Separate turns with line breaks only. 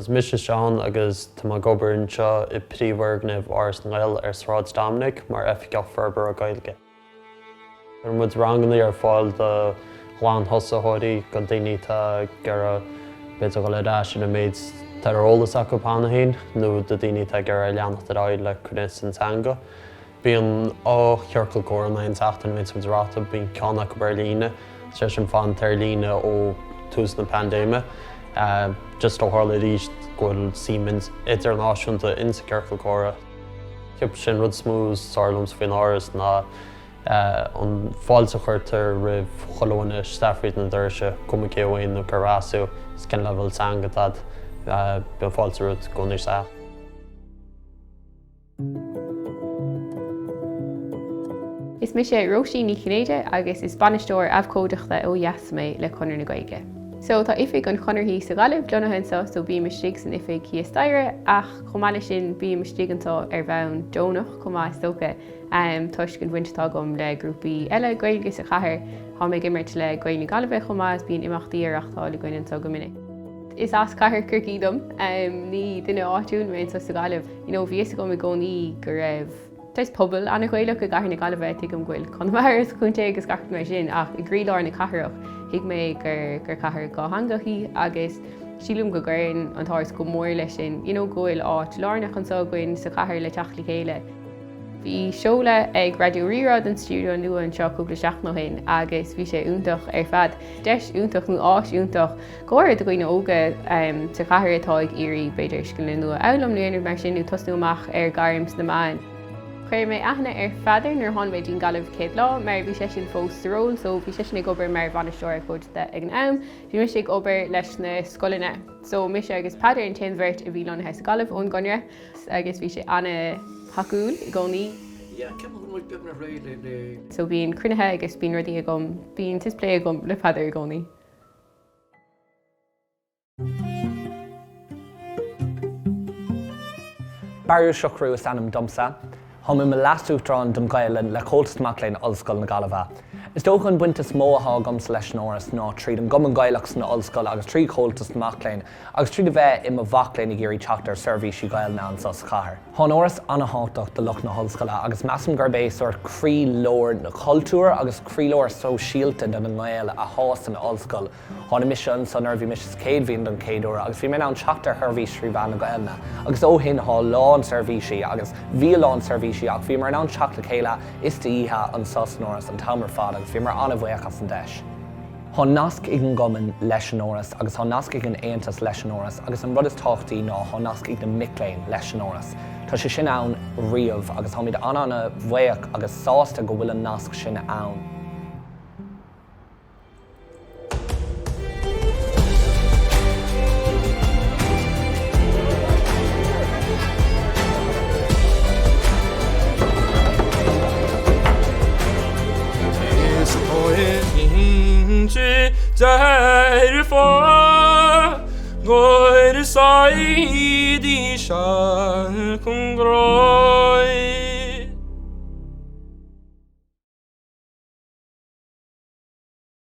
Is mise Seán agus tá mé ag obair anseo i bpríomhfhoirgneamh Áras na nGael ar Sráid Dominic mar Oifigeach Forbartha Gaeilge. Cuireann muid ranganna ar fáil do ghlantosaitheoirí, do daoine atá ag iarraidh b'fhéidir dul ar ais ar an méid atá ar eolas acu cheana féin nó do daoine atá ag iarraidh leanacht ar aghaidh le cruinneas an teanga. Bíonn 2 chiorcal comhrá in aghaidh an tseachtain a bhíonns muid ag reáchtáil, bíonn ceann acu ar líne, sé sin fanta ar líne ó tús na paindéime. Just ó tharla arís go bhfuil suim idirnáisiúnta insa ciorcal comhrá. Ceapaim sé an rud is mó is fearr liomsa faoin Áras ná an fáilte a chuirtear roimh chuile dhuine isteach fríd na doirse, cuma cé uainn nó cérbh as thú, is cén leibhéal teanga atá agat, bíonn fáilte romhat i gcónaí isteach.
Is mise Róisín Ní Chinnéide agus is Bainisteoir Abhcóideachta ó dheas mé le Conradh na Gaeilge. So tá oifig an Chonartha sa Ghaillimh lonnaithe anseo so bím istigh san oifig thíos staighre ach chomh maith leis sin bím istigh anseo ar bhonn deonach chomh maith is dócha toisc an bhaint atá agam le grúpaí eile Gaeilge sa chathair. Táim ag imirt le Gaeil na Gaillimhe chomh maith is bíonn imeachtaí á reáchtáil againn anseo go minic. Is as cathair Chorcaí dom, ní duine áitiúil mé anseo sa Ghaillimh. You know, bhí fhios agam i gcónaí go raibh saghas pobal an-Ghaelach i gcathair na Gaillimhe, tuigim go bhfuil Conamara sa chontae agus gach rud mar sin ach i gcroílár na cathrach thuig mé gur gur cathair dhátheangach í agus sílim go gcuireann an tÁras go mór leis sin, you know, go bhfuil áit lárnach anseo againn sa chathair le teacht le chéile. Bhí seoladh ag Raidió Rí-Rá den stiúideo nua anseo cúpla seachtain ó shin agus bhí sé iontach ar fad. Deis iontach nó áis iontach go háirithe do dhaoine óga sa chathair atá ag iarraidh b'fhéidir scileanna nua a fhoghlaim nó aon rud mar sin nó tosnú amach ar ghairm sna meáin. Chuir mé aithne ar Pheadar nuair a tháinig mé dtí'n Gaillimh chéad lá mar bhí seisean fós sa ról so bhí seisean ag obair mar bhainisteoir abhcóideachta ag an am. Bhí mise ag obair leis na scoileanna so mise agus Peadar an t-aon bheirt a bhí lonnaithe sa Ghaillimh ón gConradh agus bhí sé ana-thacúil i gcónaí.
Yeah, ceapaim go bhfuil muid beagnach réidh le le.
So bíonn cruinnithe agus bíonn rudaí agam, bíonn saghas plé agam le Peadar i gcónaí.
Barry Ó Siochrú is ainm domsa. Táim i mo Leas-Uachtarán don Ghaelainn le Comhaltas Mac Léinn Ollscoil na Gaillimhe. Is dócha an baint is mó atá agamsa leis an Áras ná tríd an gCumann Gaelach san Ollscoil agus trí Chomhaltas na Mac Léinn agus tríd a bheith i mo mhac léinn ag iarraidh teacht ar seirbhísí Gaelainne anseo sa chathair. Tá an Áras an-thábhachtach do lucht na hollscoile agus measaim gurb é sórt croílár na cultúir agus croílár sóisialta do na nGael athá san ollscoil. Tháinig mise anso nuair a bhí mise sa chéad bhliain don chéad uair agus bhí mé in ann teacht ar sheirbhís trí mheán na Gaelainne agus ó shin thá a lán seirbhísí agus bhí a lán seirbhísí ach bhíomar in ann teacht le chéile istoíche anso san Áras an t-am ar fad agus bhíomar an-bhuíoch as an deis. Thá nasc ag an gCumann leis an Áras agus thá nasc ag an Aontas leis an Áras agus an rud is tábhachtaí ná thá nasc ag na mic léinn leis an Áras. Tá sé sin ann riamh agus táimid an-an-bhuíoch agus sásta go bhfuil an nasc sin ann.